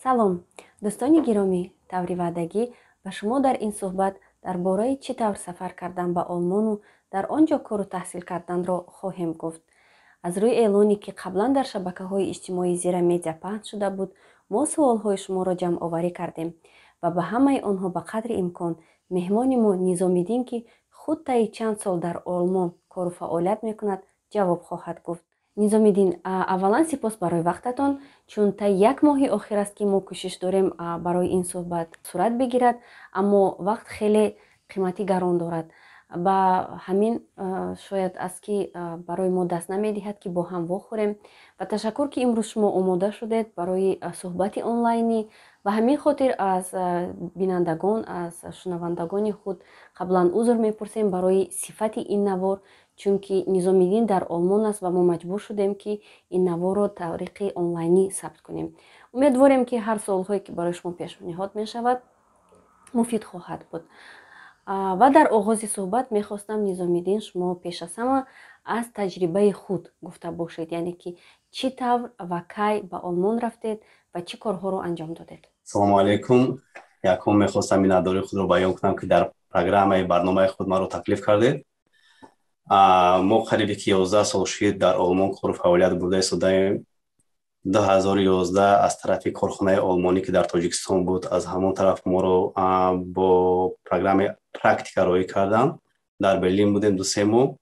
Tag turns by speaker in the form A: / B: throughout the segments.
A: Салом, дӯстони гиромӣ. Таври ваъдагӣ ба шумо дар ин суҳбат дар бораи чӣ тавр сафар кардан ба Олмону дар он ҷо кору таҳсил карданро хоҳем гуфт. Аз рӯи эълоне, ки қаблан дар шабакаҳои иҷтимоии Зира Медиа паҳн шуда буд, мо суолҳои шуморо ҷамъоварӣ кардем ва ба ҳамаи онҳо ба қадри имкон меҳмони мо Низомиддин, ки худ таи чанд сол дар Олмон кору фаъолият мекунад, ҷавоб хоҳад гуфт. Низомиддин, аввалан сипос барои вақтатон, чун таи як моҳи охир аст, ки мо кӯшиш дорем барои ин суҳбат сурат бигирад, аммо вақт хеле қимати гарон дорад. Ба ҳамин шояд аст, ки барои мо даст намедиҳад, ки бо ҳам вохӯрем. Ва ташаккур, ки имрӯз шумо омода шудед барои суҳбати онлайнӣ. Ба ҳамин хотир аз бинандагон, аз шунавандагони худ қаблан узр мепурсем барои сифати ин навор, чунки Низомиддин дар Олмон аст ва мо маҷбур шудем, ки ин наворро тариқи онлайнӣ сабт кунем. Умедворем, ки ҳар суолҳое, ки барои шумо пешниҳод мешавад, муфид хоҳад буд. Ва дар оғози суҳбат мехостам, Низомиддин, шумо пеш аз ҳама аз таҷрибаи худ гуфта бошед, яъне ки чӣ тавр ва кай ба Олмон рафтед ва чӣ корҳоро анҷом додед.
B: Салому алайкум. Якум мехостам миннатдории худро баён кунам, ки дар программаи барномаи худ маро таклиф кардед. Мо қариби ки 11 сол шуд, дар Олмон кору фаъолият бурда истодаем. 2011 аз тарафи корхонаи олмонӣ, ки дар Тоҷикистон буд, аз ҳамон тараф моро бо программаи практика роҳӣ карданд. Дар Берлин будем 2-3 моҳ.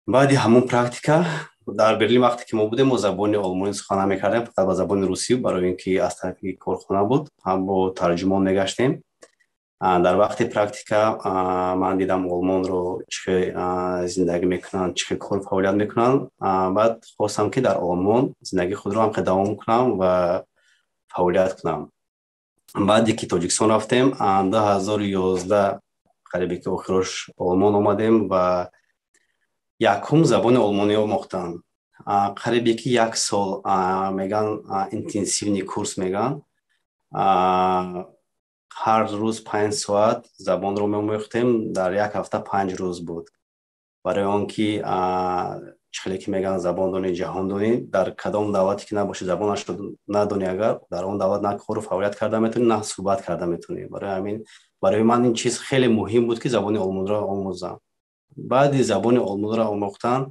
B: Баъди ҳамон практика дар Берлин, вақте ки мо будем, мо забони олмонӣ сухан намекардем, фақат ба забони русӣ, барои ин ки аз тарафи корхона буд, ҳам бо тарҷумон мегаштем. Дар вақти практика ман дидам олмонро, чӣ хел зиндагӣ мекунанд, чӣ хел кору фаъолият мекунанд. Баъд хостам, ки дар Олмон зиндагии худро ҳам давом кунам ва фаъолият кунам. Баъде ки Тоҷикистон рафтем, 2011 қарибе ки охирош Олмон омадем ва якум забони олмонӣ омӯхтам. Қарибе ки як сол, меган, интенсивный курс меган, ҳар рӯз 5 соат забонро меомӯхтем. Дар як ҳафта 5 рӯз буд, барои он ки чӣ хеле ки мегӯянд, забон донӣ, ҷаҳон донӣ. Дар кадом давлате ки набошӣ, забонашро надонӣ агар, дар он давлат на кору фаъолият карда метавонӣ, на суҳбат карда метавонӣ. Барои ҳамин барои ман ин чиз хеле муҳим буд, ки забони олмонро омӯзам. Баъди забони олмонро омӯхтан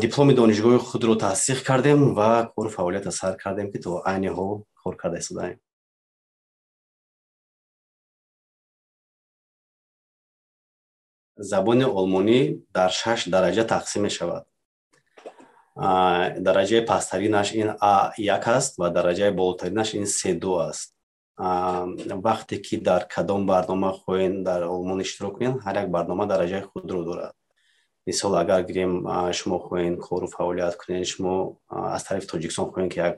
B: дипломи донишгоҳи худро тасдиқ кардем ва кору фаъолиятро сар кардем, ки то айни ҳол кор карда истодаем. Забони олмонӣ дар шаш дараҷа тақсим мешавад. Дараҷаи пасттаринаш ин А1 аст ва дараҷаи болотаринаш ин С2 аст. Вақте ки дар кадом барнома хоҳед дар Олмон иштирок кунед, ҳар як барнома дараҷаи худро дорад. Мисол, агар гирем, шумо хоҳед кору фаъолият кунед, шумо аз тарафи Тоҷикистон хоҳед, ки як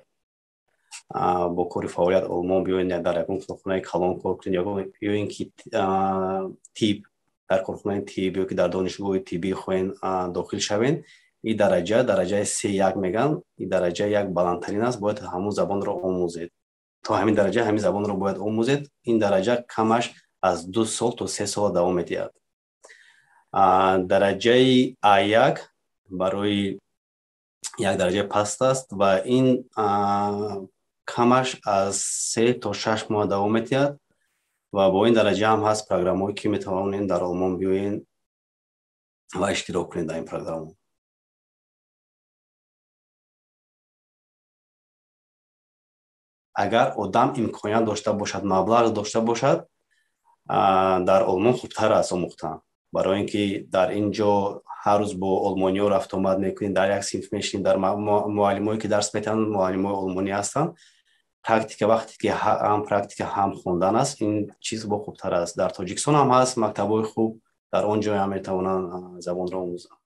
B: бо кори фаъолият Олмон биёед, дар ягон корхонаи калон кор кунед ё ин ки тиб, дар корхонаи тиб ё ки дар донишгоҳи тиббӣ хоҳед дохил шавед, ин дараҷа дараҷаи С1 мегӯянд. Ин дараҷа як баландтарин аст, бояд ҳамун забонро омӯзед. То ҳамин дараҷа ҳамин забонро бояд омӯзед. Ин дараҷа камаш аз 2 сол то 3 сол давом медиҳад. Дараҷаи А1 барои як дараҷаи паст аст ва ин камаш аз 3 то 6 моҳ давом медиҳад. Ва бо ин дараҷа ҳам ҳаст программаҳое, ки метавонед дар Олмон биёед ва иштирок кунед дар ин программа. Агар одам имконият дошта бошад, маблағ дошта бошад, дар Олмон хубтар аст омӯхтан, барои ин ки дар ин ҷо ҳар рӯз бо олмониҳо рафтуомад мекунед, дар як синф мешинед, дар муаллимое ки дарс метиҳанд, муаллимои олмонӣ ҳастанд. Практика, вақте ки ҳам практика, ҳам хондан аст, ин чиз бо хубтар аст. Дар Тоҷикистон ҳам ҳаст мактабҳои хуб, дар он ҷо ҳам метавонанд забонро омӯзанд.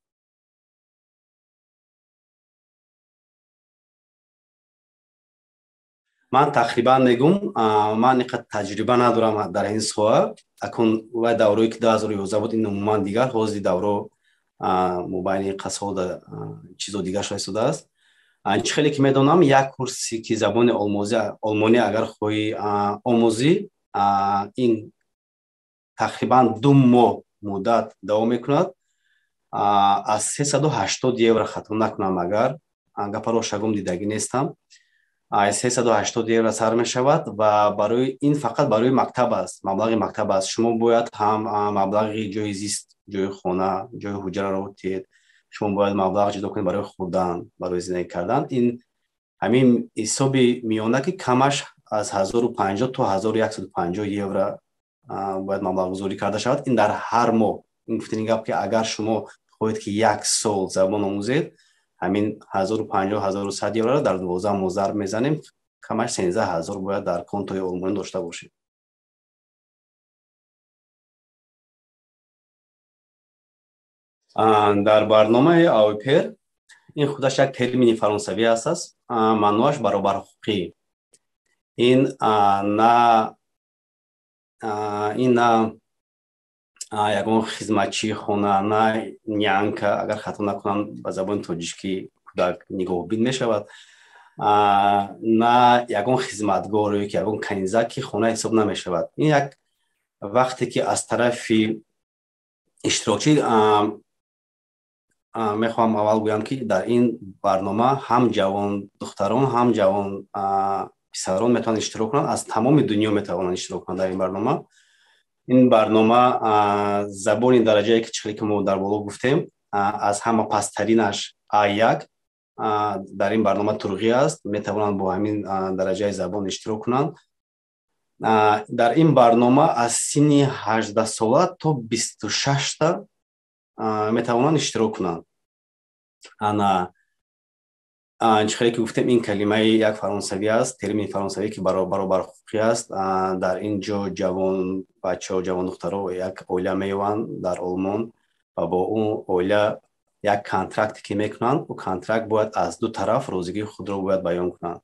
B: Ман тақрибан мегум, ман ин қадр таҷриба надорам дар ин соҳа. Акун вай даврое ки 2011 буд, ин умуман дигар, ҳозири давро мобайни қасҳо чизо дигар шуда истодааст. Чӣ хеле ки медонам, як курсе ки забони олмонӣ агар хоҳӣ омӯзӣ, ин тақрибан 2 моҳ муддат давом мекунад, аз 380 евро, хато накунам, агар гапаро шагум дидагӣ нестам. 380 евро сар мешавад ва барои ин фақат барои мактаб аст, маблағи мактаб аст. Шумо бояд ҳам маблағи ҷои зист, ҷои хона, ҷои ҳуҷраро диҳед. Шумо бояд маблағ ҷудо кунед барои хӯрдан, барои зиндагӣ кардан. Ин ҳамин ҳисоби миёна, ки камаш аз 1050 то 1150 евро бояд маблағгузорӣ карда шавад. Ин дар ҳар моҳ. Ин гуфтани гап, ки агар шумо хоҳед, ки як сол забон омӯзед, ҳамин 1050, 1100 евроро дар 12 моҳ зарб мезанем, камаш 13 000 бояд дар контои олмонӣ дошта бошед. Дар барномаи au pair, ин худаш як термини фаронсавӣ аст, маъноаш баробарҳуқуқӣ. Ин на ягон хизматчии хона, на нянька, агар хато накунам, ба забони тоҷикӣ кӯдак нигоҳбин мешавад, на ягон хизматгор ё ки ягон канизак, ки хона ҳисоб намешавад. Ин як вақте ки аз тарафи иштирокчӣ. Мехоҳам аввал гӯям, ки дар ин барнома ҳам ҷавон духтарон, ҳам ҷавон писарон метавонанд иштирок кунанд, аз тамоми дунё метавонанд иштирок кунанд дар ин барнома. Ин барнома забони дараҷае, ки чихеле ки мо дар боло гуфтем, аз ҳама пасттаринаш А1 дар ин барнома турғӣ аст, метавонанд бо ҳамин дараҷаи забон иштирок кунанд. Дар ин барнома аз синни 18сола то 26-та метавонанд иштирок кунанд. Ана чихеле ки гуфтем, ин калимаи як фаронсавӣ аст, термини фаронсавӣ, ки баробарҳуқуқӣ аст. Дар ин ҷо ҷавон бачаҳо, ҷавон духтаро як оила меёванд дар Олмон ва бо он оила як контракте ки мекунанд, ӯ контракт бояд аз ду тараф розигии худро бояд баён кунанд.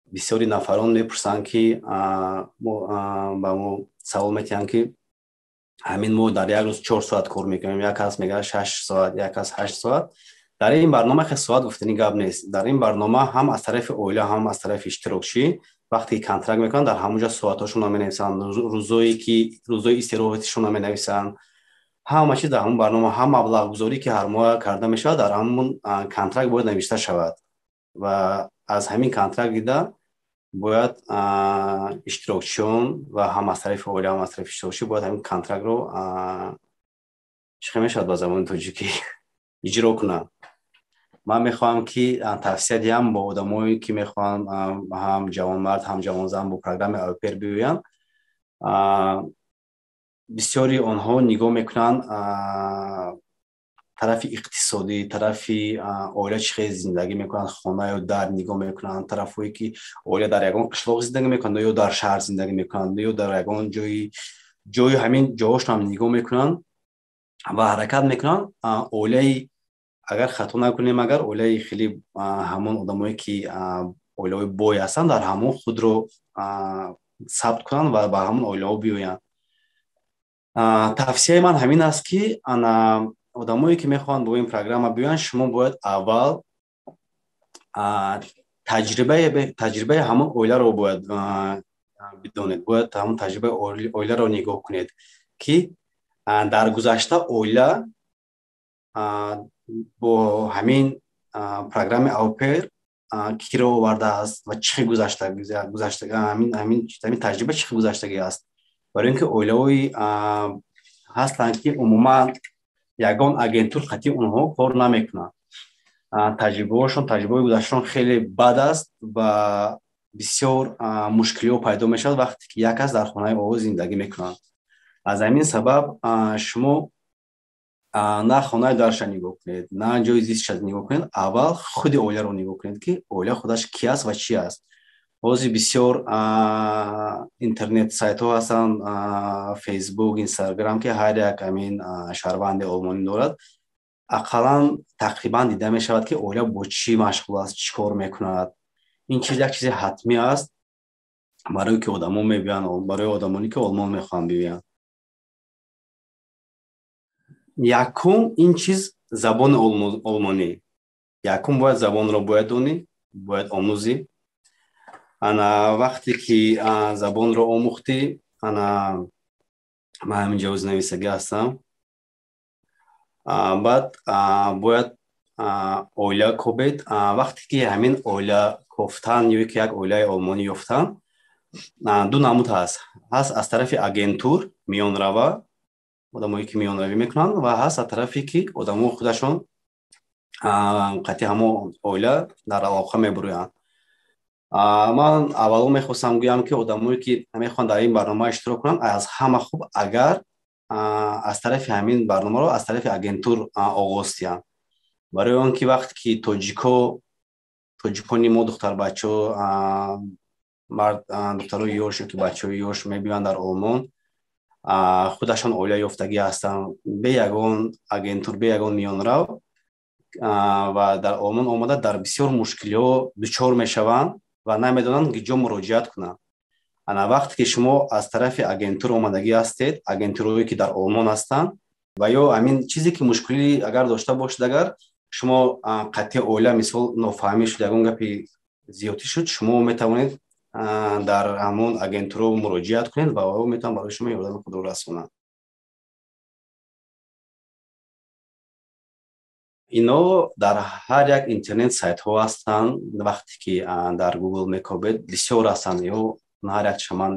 B: Бисёри нафарон мепурсанд, ки ба мо савол метиҳанд, ки ҳамин мо дар як рӯз 4 соат кор мекунем, як кас мегӯяд 6 соат, як кас 8 соат. Дар ин барнома хел соат гуфтани гап нест. Дар ин барнома ҳам аз тарафи оила, ҳам аз тарафи иштирокчӣ вақте ки контракт мекунанд, дар ҳамонҷо соатҳошонро менависанд, рӯзое ки рӯзои истироҳатишонро менависанд, ҳама чиз дар ҳамон барнома, ҳам маблағгузорӣ, ки ҳар моҳ карда мешавад, дар ҳамон контракт бояд навишта шавад ва аз ҳамин контракт дида бояд иштирокчиён ва ҳам аз тарафи оила, ҳам аз тарафи иштирокчӣ бояд ҳамин контрактро, чӣ хел мешавад ба забони тоҷикӣ, иҷро кунанд. Ман мехоҳам, ки тавсия диҳам бо одамое, ки мехоҳанд ҳам ҷавонмард, ҳам ҷавонзан бо программаи au pair биёянд. Бисёри онҳо нигоҳ мекунанд тарафи иқтисодӣ, тарафи оила чӣ хел зиндагӣ мекунанд, хонаю дар нигоҳ мекунанд, тарафҳое ки оила дар ягон қишлоқ зиндагӣ мекунанд ё дар шаҳр зиндагӣ мекунанд ё дар ягон ҷои, ҳамин ҷоҳошонам нигоҳ мекунанд ва ҳаракат мекунанд оилаи, агар хато накунем, агар оилаи хеле ҳамон одамое, ки оилаҳои бой ҳастанд, дар ҳамон худро сабт кунанд ва ба ҳамон оилаҳо биёянд. Тавсияи ман ҳамин аст, ки ана одамое, ки мехоҳанд бо ин программа биёянд, шумо бояд аввал таҷрибаи ҳамон оиларо бояд бидонед, бояд ҳамон таҷрибаи оиларо нигоҳ кунед, ки дар гузашта оила бо ҳамин программаи au pair киро овардааст ва чӣ хел гузашта, ҳамин таҷриба чӣ хел гузаштагӣ аст. Барои ин ки оилаҳои ҳастанд, ки умуман ягон агентур қатъи онҳо кор намекунанд, таҷрибаҳошон, таҷрибаҳои гузашташон хеле бад аст ва бисёр мушкилиҳо пайдо мешавад, вақте ки як кас дар хонаи оғоз зиндагӣ мекунанд. Аз ҳамин сабаб шумо на хонаи дарша нигоҳ кунед, на ҷои зистша нигоҳ кунед, аввал худи оиларо нигоҳ кунед, ки оила худаш ки аст ва чи аст. Ҳозир бисёр интернет сайтҳо ҳастанд, Фейсбук, Инстаграм, ки ҳар як ҳамин шаҳрванди олмонӣ дорад, ақаллан тақрибан дида мешавад, ки оила бо чӣ машғул аст, чӣ кор мекунад. Ин чиз як чизи ҳатмӣ аст барое ки одамо мебиёянд, барои одамоне, ки Олмон мехоҳанд биёянд. Якум ин чиз забони олмонӣ. Якум бояд забонро бояд донӣ, бояд омӯзӣ. Ана вақте ки забонро омӯхтӣ, ана ман ҳамин ҷо нависагӣ ҳастам, баъд бояд Оила кобед. Вақте ки ҳамин оила кофтан ё ки як оилаи олмонӣ ёфтан, ду намуд ҳаст. Ҳаст аз тарафи агентур, миёнрава, одамое ки миёнравӣ мекунанд, ва ҳаст аз тарафе ки одамо худашон қатъи ҳамон оила дар алоқа мебурӯянд. Ман аввало мехостам гӯям, ки одамое ки мехоҳанд дар ин барнома иштирок кунанд, аз ҳама хуб агар аз тарафи ҳамин барномаро аз тарафи агентур оғоз диҳанд, барои он ки вақте ки тоҷикони мо, духтарбачаҳо, мард, духтарои ёш ё ки бачаҳои ёш мебиёянд дар Олмон, худашон оила ёфтагӣ ҳастанд, бе ягон агентур, бе ягон миёнрав, ва дар Олмон омада дар бисёр мушкилиҳо дучор мешаванд ва намедонанд ки ҷо муроҷиат кунанд. Ана вақте ки шумо аз тарафи агентур омадагӣ ҳастед, агентурҳое ки дар Олмон ҳастанд, ва ё ҳамин чизе ки мушкилӣ агар дошта бошед, агар шумо қатъи оила, мисол, нофаҳмӣ шуд, ягон гапи зиёдтӣ шуд, шумо метавонед дар ҳамон агентурҳо муроҷиат кунед ва ё метавонанд барои шумо ёрдами худро расонанд. Ино дар ҳар як интернет сайтҳо ҳастанд. Вақте ки дар Google мекобед, бисёр ҳастанд. Ё ҳар якча ман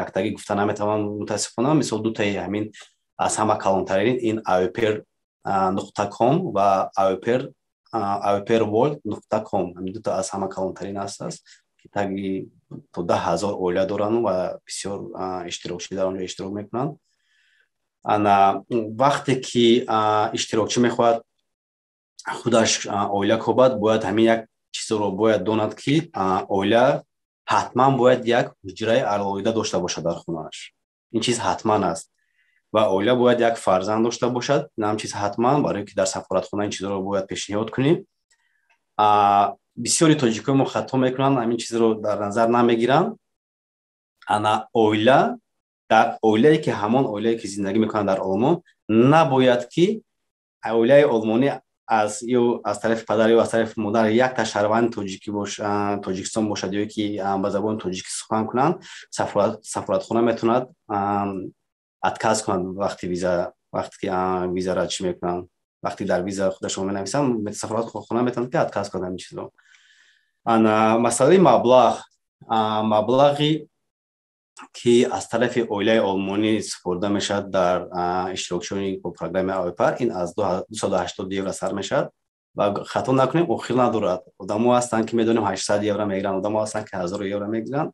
B: яктагӣ гуфта наметавонам, мутаассифона. Мисол, дутаи ҳамин аз ҳама калонтарин ин aupair.com ва aupairworld.com. Ҳамин дута аз ҳама калонтарин аст, ки таги то 10 000 оила доранд ва бисёр иштирокчӣ дар онҷо иштирок мекунанд. Ана вақте ки иштирокчӣ мехоҳад худаш оила кобад, бояд ҳамин як чизро бояд донад, ки оила ҳатман бояд як ҳуҷраи алоҳида дошта бошад дар хонааш. Ин чиз ҳатман аст. Ва оила бояд як фарзанд дошта бошад. Ин ҳам чиз ҳатман, барои ки дар сафоратхона ин чизро бояд пешниҳод кунӣ. Бисёри тоҷикои мо хато мекунанд, ҳамин чизро дар назар намегиранд. Ана оила, дар оилае ки, ҳамон оилае ки зиндагӣ мекунанд дар Олмон, набояд ки оилаи олмонӣ аз ё аз тарафи падар, ё аз тарафи модар якта шаҳрванди тоҷикӣ Тоҷикистон бошад ё ки ба забони тоҷикӣ сухан кунанд, сафоратхона метавонад отказ кунад. Вақти виза, вақте ки визара чӣ мекунанд, вақте дар виза худашон менависанд, сафоратхона метавонад ки отказ кунад ҳамин чизро. Ана масъалаи маблағ, маблағи ки аз тарафи оилаи олмонӣ супорда мешавад дар иштирокчиёни бо программаи Au Pair, ин аз 280 евро сар мешавад. Ва хато накунем, охир надорад. Одамо ҳастанд, ки медонем, 800 евро мегиранд, одамо ҳастанд, ки 1000 евро мегиранд.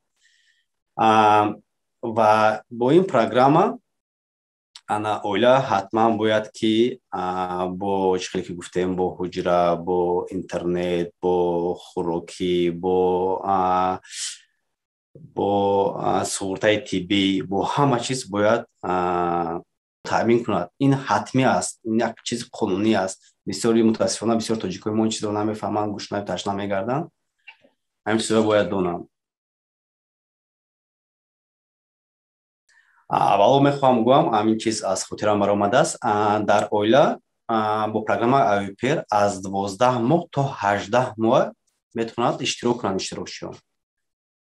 B: Ва бо ин программа ана оила ҳатман бояд ки бо чӣ хеле ки гуфтем, бо ҳуҷра, бо интернет, бо хӯрокӣ, бо суғуртаи тиббӣ, бо ҳама чиз бояд таъмин кунад. Ин ҳатмӣ аст, ин як чизи қонунӣ аст. Бисёри, мутаассифона, бисёр тоҷикои мо ин чизро намефаҳманд, гушнаю ташна мегарданд. Ҳамин чизро бояд донанд. Аввало мехоҳам гӯям, ҳамин чиз аз хотирам баромадааст: дар оила бо программаи Au Pair аз 12 моҳ то 18 моҳ метавонад иштирок кунанд иштирокчиён.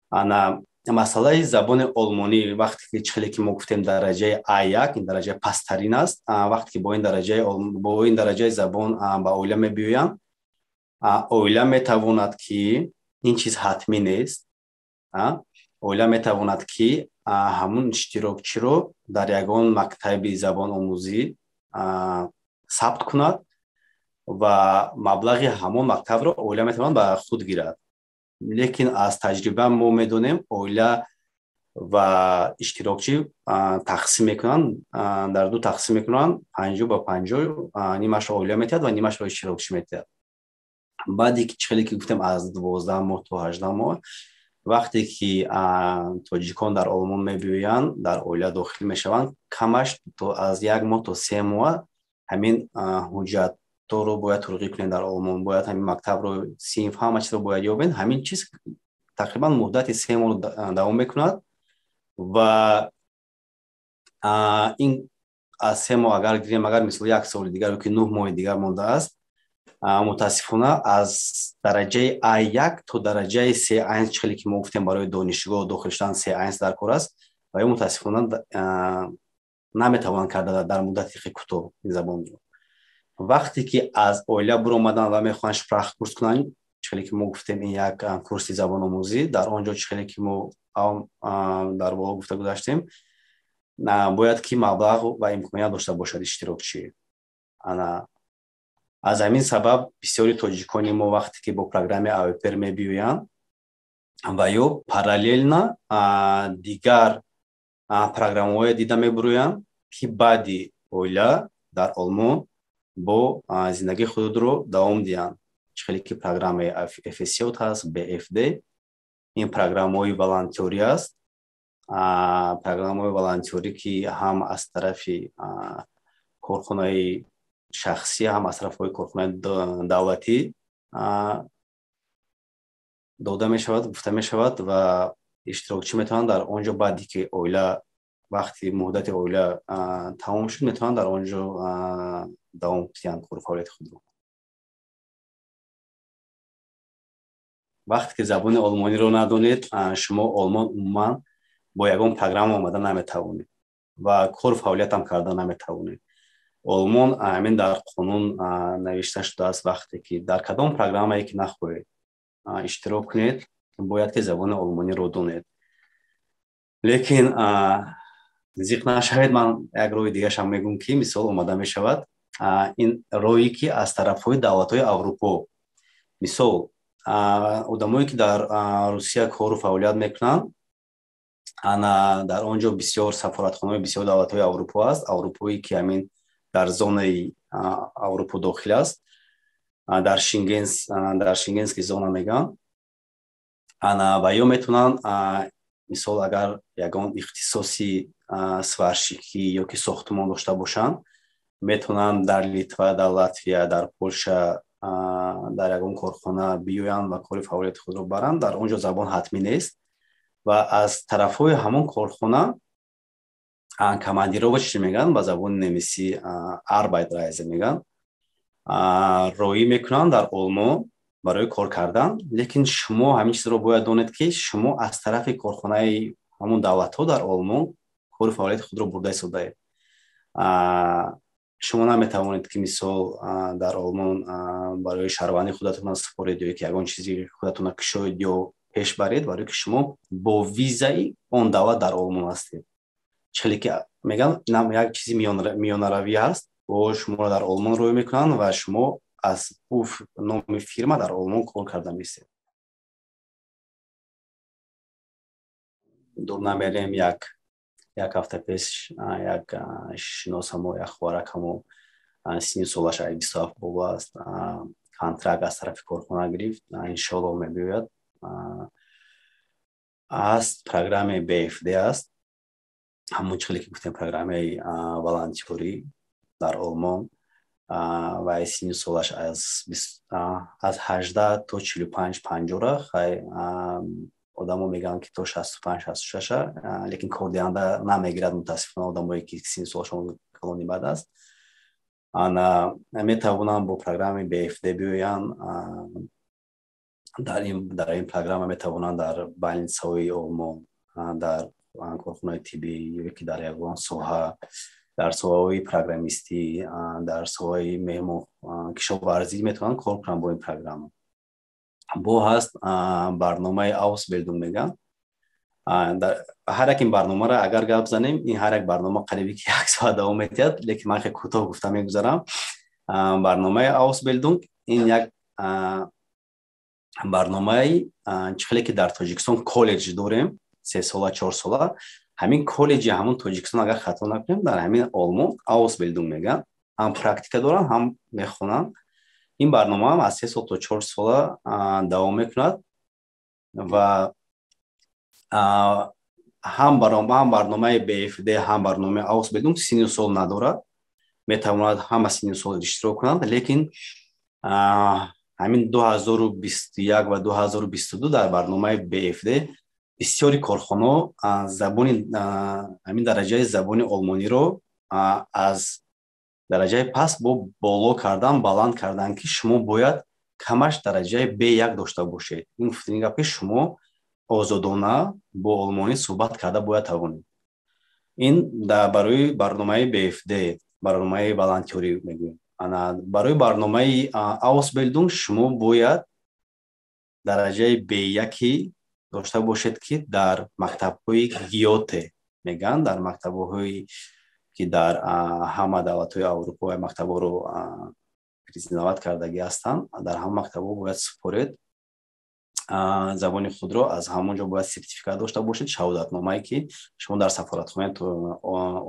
B: Ана масъалаи забони олмонӣ, вақте ки чӣ хеле ки мо гуфтем, дараҷаи А1, ин дараҷаи пасттарин аст. Вақте ки бо ин дараҷаи забон ба оила мебиёянд, оила метавонад ки, ин чиз ҳатмӣ нест, оила метавонад ки ҳамун иштирокчиро дар ягон мактаби забономӯзӣ сабт кунад ва маблағи ҳамон мактабро оила метавонад ба худ гирад. Лекин аз таҷриба мо медонем, оила ва иштирокчӣ тақсим мекунанд, дар ду тақсим мекунанд, 50 ба 50: нимашро оила метиҳад ва нимашро иштирокчӣ метиҳад. Баъде ки чӣ хеле ки гуфтем, аз 12 моҳ то 18 моҳ, вақте ки тоҷикон дар Олмон мебиёянд, дар оила дохил мешаванд, камаш то аз як моҳ то 3 моҳ ҳамин ҳуҷҷатторо бояд турғӣ кунед дар Олмон, бояд ҳамин мактабро, синф, ҳама чизро бояд ёбед. Ҳамин чиз тақрибан муддати 3 моҳ давом мекунад. Ва ин аз 3 моҳ агар гирем, агар мисол як соли дигар ё ки 9 моҳи дигар мондааст, мутаассифона, аз дараҷаи А1 то дараҷаи C1, чӣ хеле ки мо гуфтем, барои донишгоҳ дохил шудан C1 дар кор аст, ва ё мутаассифона наметавонанд карда дар муддати хеле кӯтоҳ ин забонро. Вақте ки аз оила буромаданд ва мехоҳанд Sprachkurs кунанд, чӣ хеле ки мо гуфтем, ин як курси забономӯзӣ, дар он ҷо, чӣ хеле ки мо дар боло гуфта гузаштем, бояд ки маблағ ва имконият дошта бошад иштирокчӣ. Ана аз ҳамин сабаб бисёри тоҷикони мо, вақте ки бо программаи Au Pair мебиёянд ва ё параллельно дигар программаҳое дида мебуроянд, ки баъди оила дар Олмон бо зиндагии худро давом диҳанд, чӣ хеле ки программаи FSJ ҳаст, BFD, ин программаҳои волонтёрӣ аст, программаҳои волонтёрӣ, ки ҳам аз тарафи корхонаи шахсӣ, ҳам аз тарафҳои корхонаи давлатӣ дода мешавад, гуфта мешавад, ва иштирокчӣ метавонанд дар он ҷо, баъде ки оила, вақти муҳдати оила тамом шуд, метавонанд дар он ҷо давом диҳанд кору фаъолияти худро. Вақте ки забони олмониро надонед, шумо Олмон умуман бо ягон программа омада наметавонед ва кору фаъолиятам карда наметавонед. Олмон ҳамин дар қонун навишта шудааст: вақте ки дар кадом программае ки нахоҳед иштирок кунед, бояд ки забони олмониро донед. Лекин зиқ нашавед, ман як роҳи дигарашам мегӯм, ки мисол омада мешавад. Ин роҳе ки аз тарафҳои давлатҳои Аврупо, мисол, одамое ки дар Русия кору фаъолият мекунанд, ана дар он ҷо бисёр сафоратхонаҳои бисёр давлатҳои Аврупо аст, Аврупое ки ҳамин дар зонаи Аврупо дохил аст, дар Шенгенский зона мегӯянд. Ана ва ё метавонанд, мисол, агар ягон ихтисоси сварщикӣ ё ки сохтумон дошта бошанд, метавонанд дар Литва, дар Латвия, дар Полша дар ягон корхона биёянд ва кори фаъолияти худро баранд. Дар он ҷо забон ҳатмӣ нест ва аз тарафҳои ҳамон корхона командировочный мегӯянд, ба забони немисӣ Arbeitsreise мегӯянд, роӣ мекунанд дар Олмон барои кор кардан. Лекин шумо ҳамин чизро бояд донед, ки шумо аз тарафи корхонаи ҳамон давлатҳо дар Олмон кори фаъолияти худро бурда истодаед. Шумо наметавонед, ки мисол, дар Олмон барои шаҳрвандии худатона супоред ё ки ягон чизи худатона кушоед ё пеш баред, барое ки шумо бо визаи он давлат дар Олмон ҳастед. Чӣ хеле ки мегӯям, як чизи миёнаравӣ ҳаст, бо шуморо дар Олмон рӯй мекунанд ва шумо аз ӯ номи фирма дар Олмон кор карда местед. Дур намерем, як ҳафта пеш як шиносамо, як хоҳаракамо, синни солаш 27 боло аст, контракт аз тарафи корхона гирифт, иншоалло мебиёяд. Аст программаи BFD аст, ҳамон чӣ хеле ки гуфтем, программаи волонтёрӣ дар Олмон, ва синни солаш аз 18 то 45, 50-ра. Хай, одамо мегӯянд, ки то 65, 66-а, лекин кордиҳанда намегирад, мутаассифона, одамое ки синни солашон калони бад аст. Ана метавонанд бо программаи BFD биёянд. Дар ин программа метавонанд дар больницаҳои Олмон, дар корхонаи тиббӣ ё ки дар ягон соҳа, дар соҳаҳои программистӣ, дар соҳаи меҳмон, кишоварзӣ метавонанд кор кунанд бо ин программа. Бо ҳаст барномаи Ausbildung мегӯянд. Ҳар як ин барномаро агар гап занем, ин ҳар як барнома қариби ки як соат давом метиҳад, лекин ман хеле кӯтоҳ гуфта мегузарам. Барномаи Ausbildung ин як барномаи, чӣ хеле ки дар Тоҷикистон коллеҷ дорем, 3 сола, 4 сола, ҳамин коллеҷи ҳамон Тоҷикистон, агар хато накунем, дар ҳамин Олмон Ausbildung мегӯянд. Ҳам практика доранд, ҳам мехонанд. Ин барномаам аз 3 сол то 4 сола давом мекунад ва ҳам барномаи BFD, ҳам барномаи Ausbildung синну сол надорад, метавонад ҳама синну сол иштирок кунанд. Лекин ҳамин 2021 ва 2022 дар барномаи BFD бисёри корхонаҳо забони, ҳамин дараҷаи забони олмониро аз дараҷаи паст бо боло кардан, баланд кардан, ки шумо бояд камаш дараҷаи B1 дошта бошед. Ин гуфтани гап, ки шумо озодона бо олмонӣ суҳбат карда бояд тавонед. Ин барои барномаи BFD, барномаи волонтёрӣ мегӯем. Ана барои барномаи Ausbildung шумо бояд дараҷаи B1 дошта бошед, ки дар мактабҳои Гёте мегӯянд, дар мактабҳое ки дар ҳама давлатҳои Аврупо ва мактабҳоро признавать кардагӣ ҳастанд, дар ҳама мактабҳо бояд супоред забони худро. Аз ҳамон ҷо бояд сертификат дошта бошед, шаҳодатномае, ки шумо дар сафоратхонаи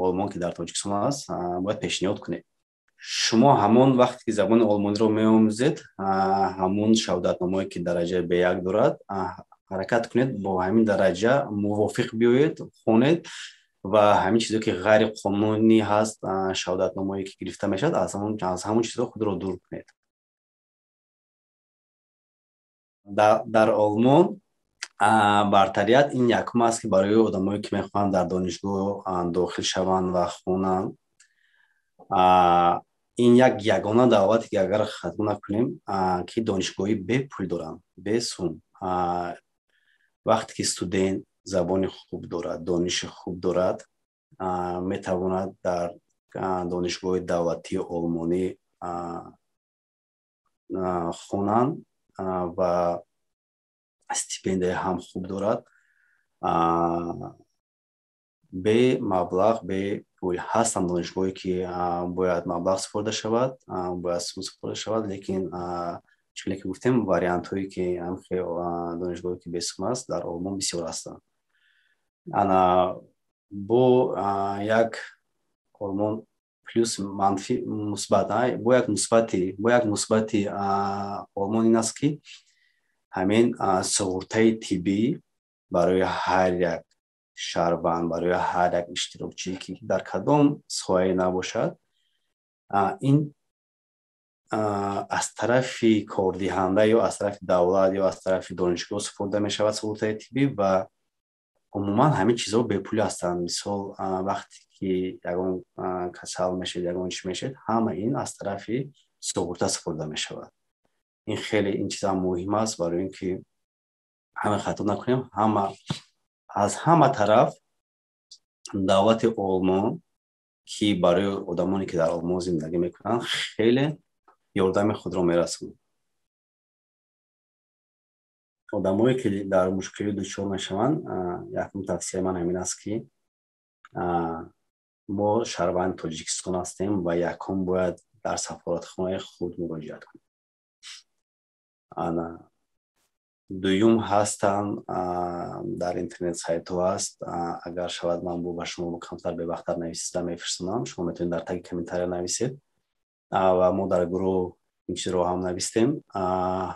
B: Олмон, ки дар Тоҷикистон аст, бояд пешниҳод кунед. Шумо ҳамон вақте ки забони олмониро меомӯзед, ҳамон шаҳодатномае, ки дараҷаи B1 дорад, ҳаракат кунед, бо ҳамин дараҷа мувофиқ биёед, хонед ва ҳамин чизое, ки ғайриқонунӣ ҳаст, шаҳодатномое, ки гирифта мешавад, аз ҳамон чизҳо худро дур кунед. Дар Олмон бартарият ин якум аст, ки барои одамое, ки мехоҳанд дар донишгоҳ дохил шаванд ва хонанд, ин як ягона давлате, ки агар хато накунем, ки донишгоҳи бепул доранд, бесум. Вақте ки студент забони хуб дорад, дониши хуб дорад, метавонад дар донишгоҳи давлатии олмонӣ хонанд ва стипендия ҳам хуб дорад, бе маблағ, бе пул. Ҳастанд донишгоҳе, ки бояд маблағ супорида шавад, бояд сум супорида шавад, лекин чунле ки гуфтем, вариантҳое, ки донишгоҳе, ки бесум аст, дар Олмон бисёр ҳастанд. Ана бо як Олмон плюс, манфӣ, мусбат, бо як мусбати Олмон ин аст, ки ҳамин суғуртаи тиббӣ барои ҳар як шаҳрванд, барои ҳар як иштирокчие, ки дар кадом соҳае набошад, ин аз тарафи кордиҳанда ё аз тарафи давлат ё аз тарафи донишгоҳ супорида мешавад суғуртаи тиббӣ ва умуман ҳамин чизҳо бепулӣ ҳастанд. Мисол, вақте ки ягон касал мешед, ягон чӣ мешед, ҳама ин аз тарафи суғурта супорида мешавад. Ин хеле ин чизам муҳим аст, барои ин ки ҳама хато накунем. Ҳама аз ҳама тараф давлати Олмон, ки барои одамоне, ки дар Олмон зиндагӣ мекунанд, хеле ёрдами худро мерасонад. Одамое, ки дар мушкилӣ дучор мешаванд, якум тавсияи ман ҳамин аст, ки мо шаҳрванди Тоҷикистон ҳастем ва якум бояд дар сафоратхонаи худ муроҷиат кунем. Ана дуюм, ҳастанд, дар интернет сайтҳо ҳаст. Агар шавад, ман бо ба шумо камтар бевақттар нависида мефирсонам, шумо метавонед дар таги комментария нависед ва мо дар гурӯҳ ин чизро ҳам навистем.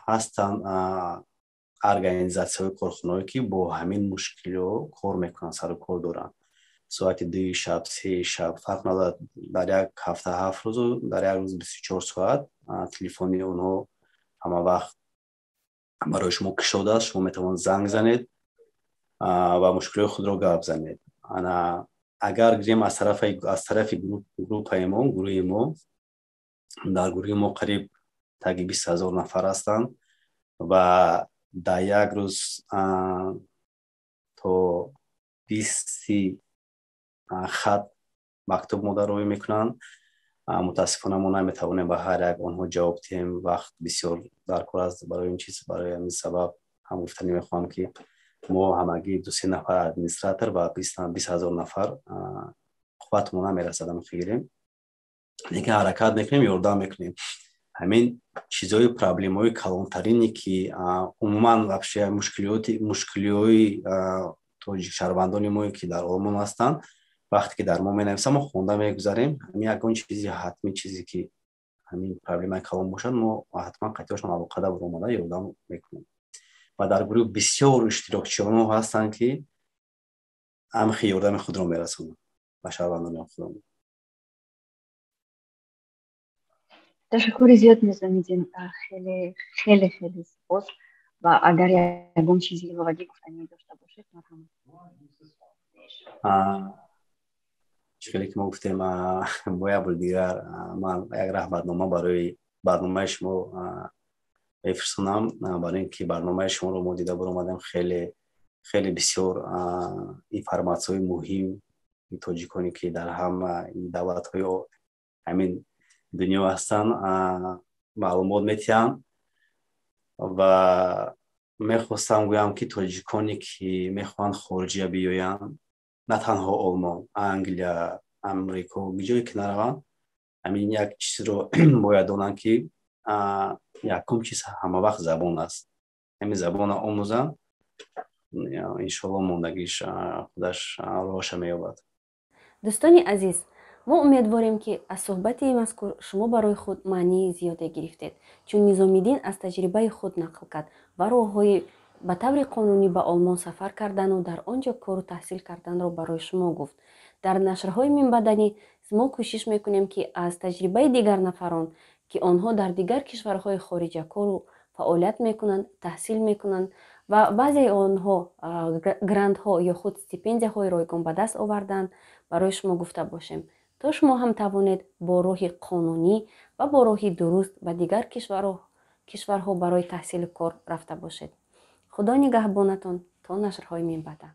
B: Ҳастанд организатсияҳои корхонаҳое, ки бо ҳамин мушкилиҳо кор мекунанд, сару кор доранд. Соати 2-и шаб, 3-и шаб, фарқ надорад, дар як ҳафта 7 рӯзу дар як рӯз 24 соат телефони онҳо ҳама вақт барои шумо кушода аст. Шумо метавонед занг занед ва мушкилиҳои худро гап занед. Ана агар гирем аз тарафи группаи мо, гурӯҳи мо, дар гурӯҳи мо қариб таги 20 000 нафар ҳастанд ва дар як рӯз то 20-си хат мактуб мода роҳӣ мекунанд. Мутаассифона, мо наметавонем ба ҳар як онҳо ҷавоб диҳем, вақт бисёр дар кор аст барои ин чиз. Барои ҳамин сабаб ҳам гуфтанӣ мехоҳам, ки мо ҳамагӣ ду-се нафар администратор ва 20 000 нафар қувватмо намерасад гирем, лекин ҳаракат мекунем, ёрдам мекунем. Ҳамин чизҳои проблемаҳои калонтарине, ки умуман вообще мушкилиоти, мушкилиҳои тоҷик шаҳрвандони мо, ки дар Олмон ҳастанд, вақте ки дар мо менависам, мо хонда мегузарем. Ҳамин ягон чизи ҳатмӣ, чизе ки ҳамин проблемаи калон бошад, мо ҳатман қатъиашон алоқада баромада ёрдам мекунем. Ва дар гурӯҳ бисёр иштирокчиёно ҳастанд, ки амхи ёрдами худро мерасонанд ба шаҳрвандони худамон.
C: Ташаккури зиёд, Низомиддин, хеле, хеле, хеле сипос. Ва агар ягон чизи иловагӣ гуфтанӣ дошта бошед, марҳамат.
B: Хеле ки мо гуфтем, бо як бори дигар ман як раҳматнома барои барномаи шумо мефирсонам, барои ин ки барномаи шуморо мо дида баромадем. Хеле, хеле бисёр информатсияҳои муҳим тоҷиконе, ки дар ҳама давлатҳои ҳамин Дунё ҳастанд, маълумот метиҳанд. Ва мехостам гӯям, ки тоҷиконе, ки мехоҳанд хориҷия биёянд, на танҳо Олмон, Англия, Амрико, ҷое ки нараванд, ҳамин як чизро бояд донанд, ки якум чиз ҳама вақт забон аст. Ҳамин забонро омӯзанд, иншоалло, мондагиш худаш роҳаша меёбад.
A: Дӯстони азиз, мо умедворем, ки аз суҳбати мазкур шумо барои худ маънии зиёде гирифтед, чун Низомиддин аз таҷрибаи худ нақл кард ва роҳҳои ба таври қонунӣ ба Олмон сафар кардану дар он ҷо кору таҳсил карданро барои шумо гуфт. Дар нашрҳои минбаъданӣ мо кӯшиш мекунем, ки аз таҷрибаи дигар нафарон, ки онҳо дар дигар кишварҳои хориҷа кору фаъолият мекунанд, таҳсил мекунанд ва баъзеи онҳо грантҳо ё худ стипендияҳои ройгон ба даст оварданд, барои шумо гуфта бошем, то шумо ҳам тавонед бо роҳи қонунӣ ва бо роҳи дуруст ба дигар кишварҳо барои таҳсилу кор рафта бошед. Худо нигаҳбонатон то нашрҳои минбаъда.